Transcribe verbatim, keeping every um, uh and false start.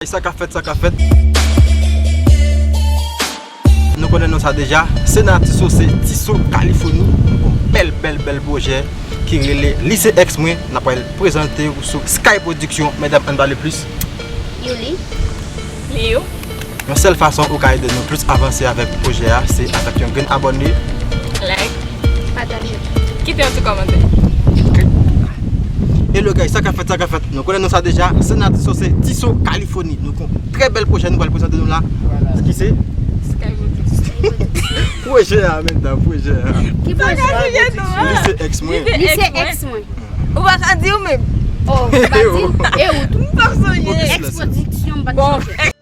Sa k ap fèt, sa k ap fèt. Nou konnen non sa deja. Se nan Tiso, se Tiso Kalifoni. Nou gon bèl, bèl, bèl pwojè ki rele Li se ex mwen. N ap pral prezante w sou Sky Production. Medam, ann pale plis. Yuli. Liyo. Yon sèl fason ou ka ede nou plis avanse avèk pwojè a, se avèk yon grenn abòne. Like. Pataje. Kite yon ti kòmantè. Hello guys, sa k ap fèt, sa k ap fèt. Nou konnen non sa deja. Se nan Tiso, se Tiso Kalifoni. Nou gon trè bèl pwojè nou pral prezante nou la. Ki se Sky Production. Pwojè a, medam, pwojè a. Ki pwojè a? Li se ex mwen. Li se ex mwen. Ou pa ka di ou menm. Oh, ou pa di. E ou tou. M pa sonje. Ex Production, m pa t Bon. sonje.